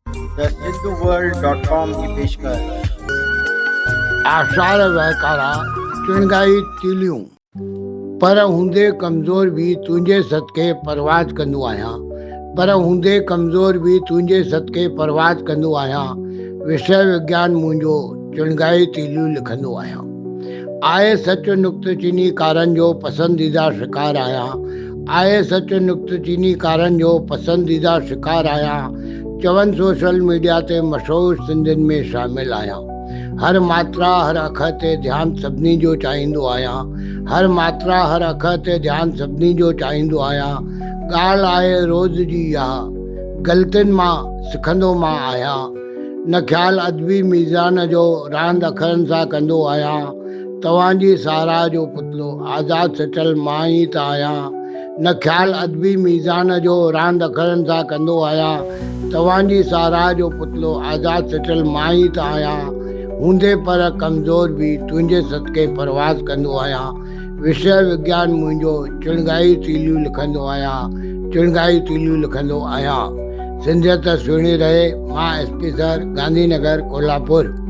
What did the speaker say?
The Sindhu world dot com جي پيشڪش. آشار وهڪارا، چڻگائي تيليون. پر هوندي ڪمزور به تنهنجي صدقي پرواز ڪندو آهيان پر هوندي ڪمزور به تنهنجي صدقي پرواز ڪندو آهيان وشيه وگيان منهنجو چڻگائي تيليون لکندو آهيان آء سچ نڪته چيني ڪارن جو پسنديده شڪار آهيان آء سچ نڪته چيني ڪارن جو پسنديده شڪار آهيان چون سوشل ميڊيا تي مشهور سنڌين ۾ شامل آهيان هر ماترا هر اکر تي ڌيان سڀني جو چاهيندو آهيان هر ماترا هر اکر تي ڌيان سڀني جو چاهيندو آهيان ڳالهه آهي روز جي اها غلطين مان سکندو مان آهيان نه خيال ادبي ميزان جو راند اکرن سان ڪندو آهيان توهان جي ساراهه جو پتلو آزاد سچل مان ئي ته آهيان نه خيال ادبي ميزان جو راند اکرن سان ڪندو آهيان توهان جي ساراهه جو پتلو آزاد سچل مان ئي ته آهيان هوندي پر ڪمزور به تنهنجي صدقي پرواز ڪندو آهيان وشيه وگيان منهنجو چڻگائي تيليون لکندو آهيان چڻگائي تيليون لکندو آهيان. سنڌيت سهڻي رهي، مان S P sir, Gandhi Nagar, Kolhapur.